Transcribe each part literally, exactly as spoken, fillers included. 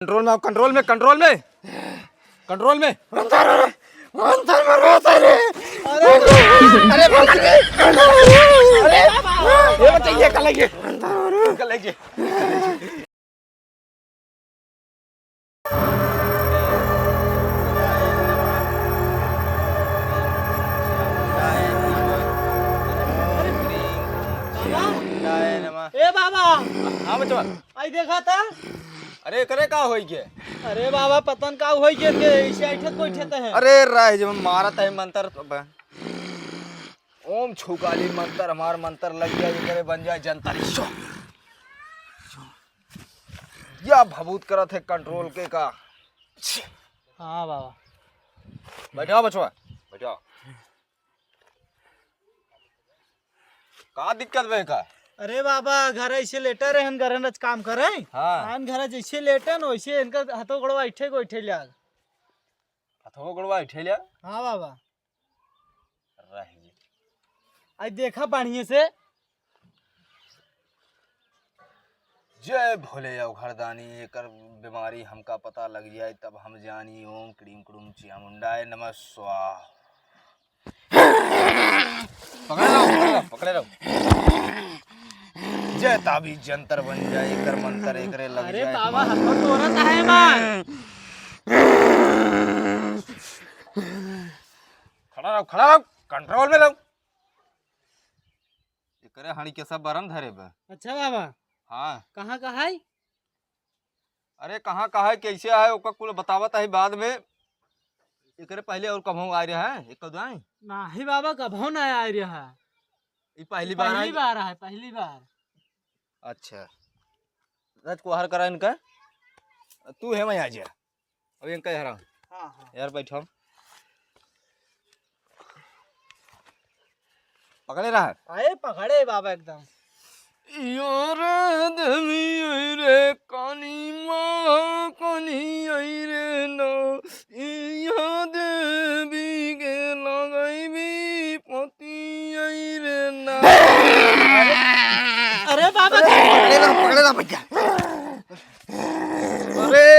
कंट्रोल में आओ, कंट्रोल में, कंट्रोल में, कंट्रोल में। अंदर, अंदर में रहता रे। अरे, अरे, अरे, ये बताइए, कल आइए। कल आइए। ए बाबा, हाँ बचवा। आई देखा था। अरे एकरे का होई के? अरे बाबा, पता न का होई के, के इसे ऐठत बैठे ते हैं। अरे राह जब मारत है मंत्र तो ब-, ओम छुकाली मंत्र, हमार मंत्र लग गया, एकरे बन जाए जंतर। या भभूत करत है कंट्रोल के का। हाँ बाबा। बैठा बचवा, बैठा। का दिक्कत बे का? अरे बाबा, घर ऐसे लेटे रहन, घर नच काम करे। हाँ। आन घर जैसे लेटन, वैसे इनका हथो गोड़वा ऐठे को ऐठे लिया। हथो गोड़वा ऐठे लिया? हाँ बाबा। रह गई। आई देखा बढ़िया से। जय भोले अवघड़दानी, एकर बीमारी हमका पता लग जाए, तब हम जानी। ओम क्रीम क्रूम चामुंडाय नमः स्वाहा। पकड़े रहो, पकड़े रहो, पकड़े रहो। जय ताबीज जंतर बन जाए, एकर मंतर एकरे लग अरे जाए। बाबा, हाथों तोरत है मार। खड़ा रहो, खड़ा रहो, कंट्रोल में रहो। एकरे हणी के सब बरन धरे बा। अच्छा बाबा। हाँ। कहाँ का है? अरे कहाँ का है, कैसे है, ओका कुल बतावत है बाद में। एकरे पहले और कभों आए रहे हैं, एक दो आए? नाही बाबा, कभों ना आए रहा है। ई पहली बार पहली आए? बार है, पहली बार। अच्छा। रज कोहर करा इनका, तू है मैं आ जा। अब इनका यार, हाँ, हाँ। यार बैठो। पकड़े रहा। अरे पकड़े बाबा एकदम। यार देवी आई रे काली माँ, काली आई रे ना, या देवी के लगाई भी पति आई रे ना। अरे बाबा। पकड़े रहा, पकड़े रहा भैया। अरे,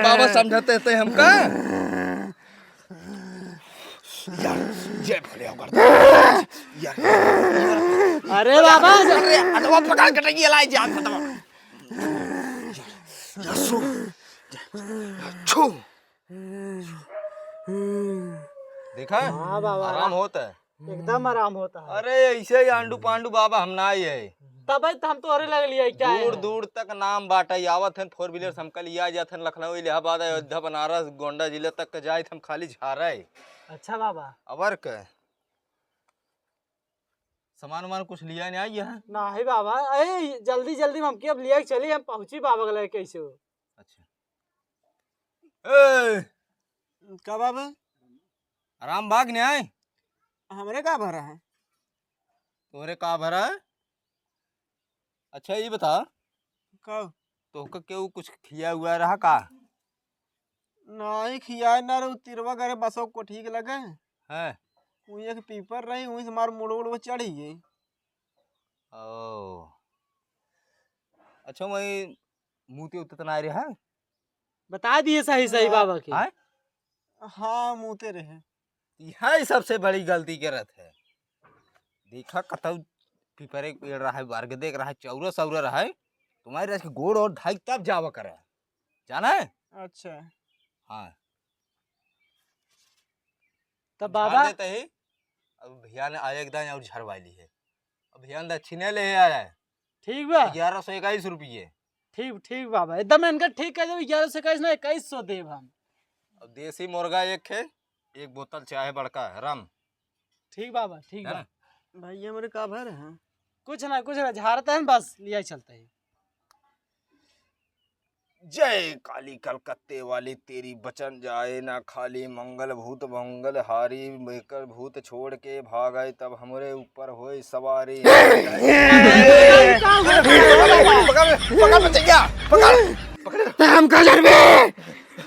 बाबा समझाते थे हमका। यार, जय भोले होकर। यार, अरे बाबा। अरे, अरे, पकड़ के टंगिया लाई जान खत्म। यार, सो। छू। देखा? हाँ बाबा। आराम होता है। एकदम आराम होता है। अरे, ऐसे ही आंडू पांडू बाबा हम ना आए है। तबे तो हम तोहरे लग लिए, क्या है? दूर दूर तक नाम बाटे, आवत हन, four wheeler से हमका लिया जात हन, लखनऊ, इलाहाबाद, अयोध्या, बनारस, गोंडा जिला तक के जाइत हम खाली झारे। अच्छा बाबा। अबर के? सामान वामान कुछ लिया नहीं आई है? नाही बाबा, अरे जल्दी जल्दी में हमके अब लिया के चली, हम पहुँची बाबा के लगे कैसे हो। अच्छा। ए! का बाबा? आराम बाग नहीं आए? हमरे का भरा है? तोहरे का भरा है? अच्छा, ये बता। का? तोहका केहू कुछ खिया हुआ रहा का? नाही, खियाए ना रहे, तिरवा करे बसो कोठी के लगे। हैं? वो एक पीपर रही, वहीं से हमार मुड़ उड़ वो चढ़ी गई। ओ। अच्छा, वही मूते उते त ना रहे, हैं? बता दिए सही सही हाँ। बाबा के। आय? हाँ, मूते रहे। यही सबसे बड़ी गलती करत है। देखा, कतौ पीपरे के पेड़ रहा है, बरगदे के रहा है, चौरा सौरा रहा है, तुम्हारे रस के गोड़ और ढाई तब जावा करे। जाना है? अच्छा। हाँ। तब झाड़ बाबा? देते ही, अब भैया ने आए एक दाएं और झरवाई ली है। अब भैया ने दक्षिणे ले आया है। ठीक बा। ग्यारह सौ इक्कीस रुपये। ठीक, ठीक बाबा, एकदम इनका ठीक कह देब, ग्यारह सौ इक्कीस ना, इक्कीस सौ देब हम। अब देसी मुर्गा एक है, एक बोतल चाहे बड़का रम। ठीक बाबा, ठीक है बा। ना? भाई, ये हमरे का भर है? कुछ ना, कुछ ना, झाड़ते हैं बस, लिया चलते हैं। जय काली कलकत्ते वाली, तेरी बचन जाए ना खाली, मंगल भूत मंगल हारी, मेकर भूत छोड़ के भागे, तब हमरे ऊपर होए सवारी। पकड़, पकड़, पकड़, पकड़, पकड़। हम का जानबे?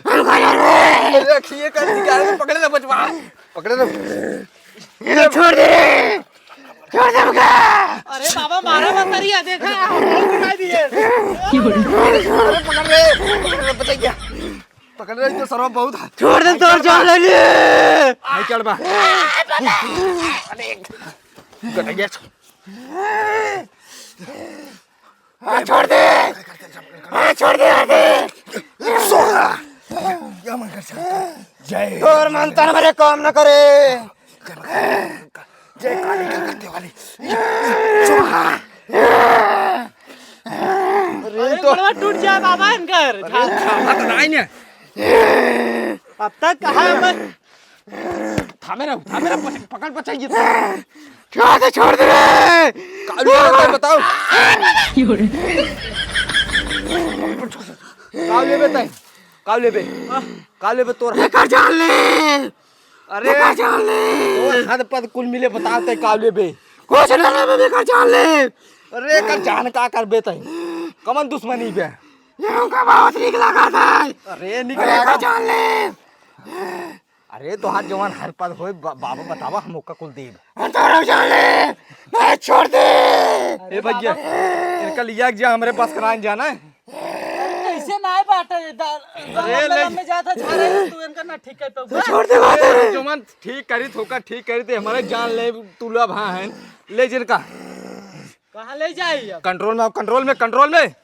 हम का जानबे? अरे, रखिए कर दिया, पकड़े ना बचवा, पकड़े ना। ये छोड़ दे रे। छोड़ दे मुझे। अरे बाबा, मारा मत करिए, देखा, हम लोग दिखाई दिए। अरे पकड़ रे, पकड़ रे, बचाइए। पकड़ रे, तो सरवा बहुत है। छोड़ दे, तोर जान ले लिए। आई चढ़ बा। अरे, गटैया। हाँ, छोड़ दे। हाँ, छोड़ दे, हट दे। सोना। या मंगल से जय। तोर मंत्र मेरे काम न करे। जय काली का करते वाली। सोना। अरे, तो गोड़वा टूट जाए बाबा इनकर। अरे, थामा तो नहीं ने। अब तक कहाँ है? थामे रहो, थामे रहो, पकड़, पकड़, पकड़, ये छोड़ दे, छोड़ दे रे। काउ लेबे बताओ। काउ लेबे तैं? काउ लेबे? काउ लेबे तोर? एकर जान ले। अरे, एकर जान ले। तोर हद पद कुल मिले बताओ तैं काउ लेबे? कुछ ना लेबे, एकर जान ले। अरे, एकर जान का करबे तैं? कमन दुश्मनी बे? ये हमका बहुत नीक लागत है। अरे, नीक अरे, लागत। एकर जान ले। अरे, तोहार जवान हरपद होए, बा-, बाबा बतावा, हम ओका कुल देब। हम तोहरा जान ले, नहीं छोड़ दे। ए भैया, बाबा। इनका लिया के जा, हमरे पास कराइन जाना है। अरे, कैसे ना आए बाटे, दा-, दा-, अरे, लम्बे ले। लम्बे जात है, झारे, तू इनका ना ठीक कर पाऊगा। छोड़ दे बात अरे, है। जवान ठीक करी, थोका ठीक करी, ते हमारे जान ले, तुला भा है, ले जिनका। कहाँ ले जाई अब? कंट्रोल में आओ, कंट्रोल में, कंट्रोल में।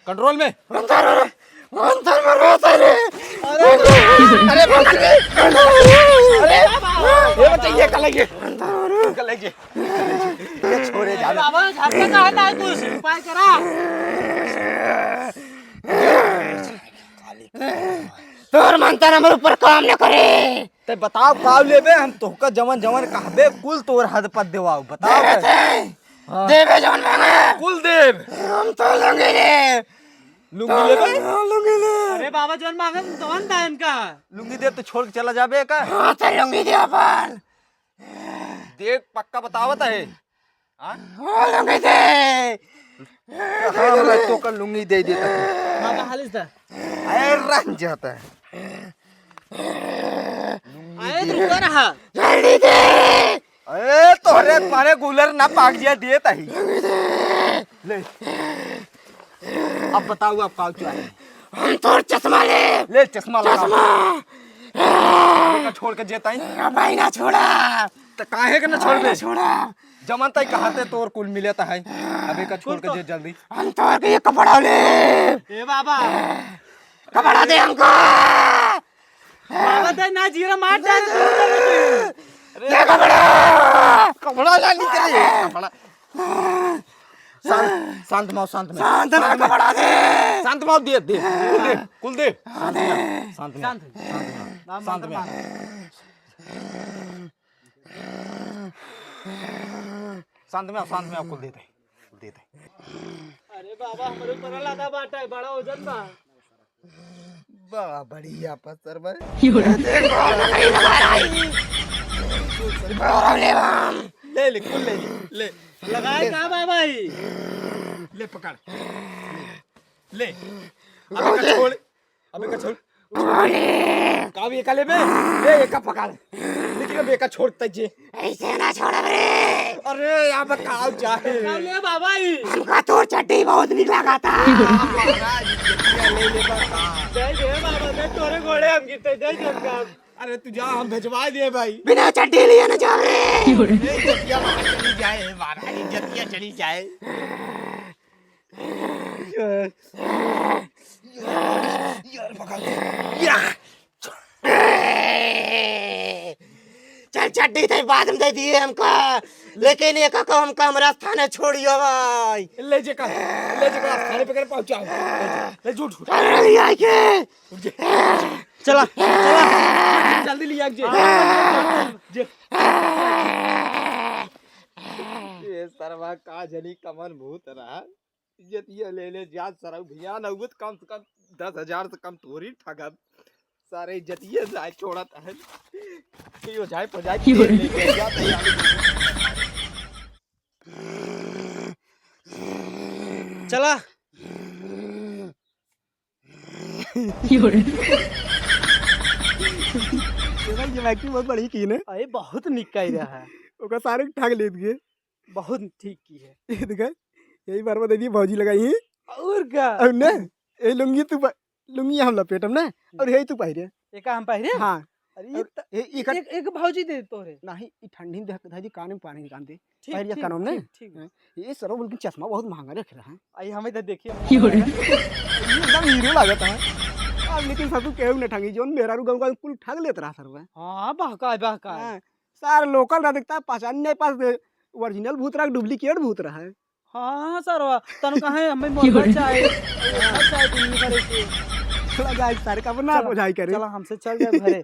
कंट्रोल में। अंदर, अंदर में रहता रे। अरे, अरे, बाप रे। अरे, ये बताइए, कल आइए। कल आइए। ये छोड़े जा। बाबा, घर पे कहाँ ना है कुछ? उपाय करा। तोर मंत्र हमरे ऊपर काम न करे। ते बताओ, काउ लेबे? हम तोहका जवन जवन कहबे, कुल तोर हद पद देवाओ। बताओ देबे ते। ते। हाँ। देबे जवन मांगे। कुल देब। हम तो लुंगी ले। लुंगी लेबे? हाँ, लुंगी ले। अरे बाबा, जवन मांगे, तवन दा इनका। लुंगी देब तो छोड़ के चला जाबे का? हाँ, तो लुंगी दे अपन। देख, पक्का बतावत है। हाँ? हाँ, लुंगी दे। हाँ, हमरा तोका लुंगी दे देता। बाबा, हालिस दा। अरे, रह जाता है। अरे, तू कर हा। जल्दी दे। अरे, तोहरे मारे गुलर ना पाक जिया दिए ताही। ले। अब बताओ, अब का चाहिए? हम तोर चश्मा ले। ले, चश्मा लगा। चश्मा। अबे का छोड़ के जेताई? अबे ना छोड़ा। त काहे के ना छोड़बे? ना छोड़ा। जमन ताई कहाते तोर कुल मिले त है। अबे का छोड़ के जे जल्दी। हम तोर के ये कपड़ा ले। ए बाबा। कपड़ा दे हमको। बाबा दे ना जीरा मार दे, तू चल तू। अरे कपड़ा। कपड़ा ला नहीं चाहिए। कपड़ा। शांत, शांत माओ, शांत में। शांत में, कपड़ा दे। शांत माओ, दे, दे, कुल दे, कुल दे। शांत में, शांत में, शांत। शांत में, शांत में। शांत में आओ, शांत में आओ, कुल दे दे, कुल दे दे। अरे बाबा, हमरे ऊपर लादा बाटा है, बड़ा वजन बा। बड़ा बढ़िया पत्थर बा। ले, ले, कुल ले, ले। लगाए का बाबा ई? ले पकड़। ले। अबे का छोड़। अबे का छोड़। का भी एका लेबे? ले एका पकड़। लेकिन अब एका छोड़ तज्जे। ऐसे ना छोड़ब रे। अरे, अब का जाए? का ले बाबा ई? हमका तोर चड्डी बहुत नीक लागता। महाराज, जतिया ले ले बा का? जय जय बाबा, जय तोरे गोड़े हम गिरते, जय जय का। अरे तू जा, हम भेजवा दे भाई। बिना चड्डी लिए न जाओ रे। ए, जतिया बाहर चली जाए, महाराज, जतिया चली जाए। यार, यार, पकड़। या। चल चड्डी ते बाद में दे दिए हमका, लेकिन एक को हमका हमरा स्थाने छोड़ियो भाई। ले जे का, ले जे का स्थाने पे कर पहुंचाओ। ले जे, ले झूठ। अरे यार के। उठ जे। चला, चला। जल्दी लिया जे। जे। ये सरवा का जनी कमन भूत रहा। इज्जतिया ले ले जा सरऊ भैया, ना हुआ तो कम से कम दस हजार से कम तोरी ठगब। सारे इज्जतिया जाए छोड़त है। यो जाए पजाए तेल लेके जा तैयार। चला। ये भाई, ये acting बहुत बढ़िया की ने। अरे बहुत निक कह रहा है। ओकर सारे ठग लेत गए। बहुत ठीक की है। ये देखा, यही बार बार दे दिए भौजी लगाई ही। और का? और ना, ये लुंगी तू प-, लुंगी हम लपेटम ना, और यही तू पहिरे। एका हम पहिरे? हाँ। अरे, ये और त-, ये, ये कर- एक, एक भौजी दे तोरे। नहीं, ये ठंडी में देख, धाजी कान में पानी निकाल दे। ठीक, पहिरिया ठीक, कानों में। ठीक, ठीक। हाँ, ये सरो बोल के चश्मा बहुत महंगा रख रहा है। आई हमें तो देखिए। एकदम हीरो लागत है। अब लेकिन ससुर केहू न ठगी, जोन मेहरारू गाँव का कुल ठग लेत रहा सर। हाँ, बहकाए, बहकाए। हाँ, सार लोकल रहा दिखता, पहचान नहीं पास दे, ओरिजिनल भूत रहा, डुप्लीकेट भूत रहा है। हाँ, हाँ, सरवा, तनु कहे हमें मोरबा चाहे, मोरबा चाहे दुनिया भरे के। चला जाए सारे का अपना चला, बुझाई करे। चला, हमसे चल जाए घरे।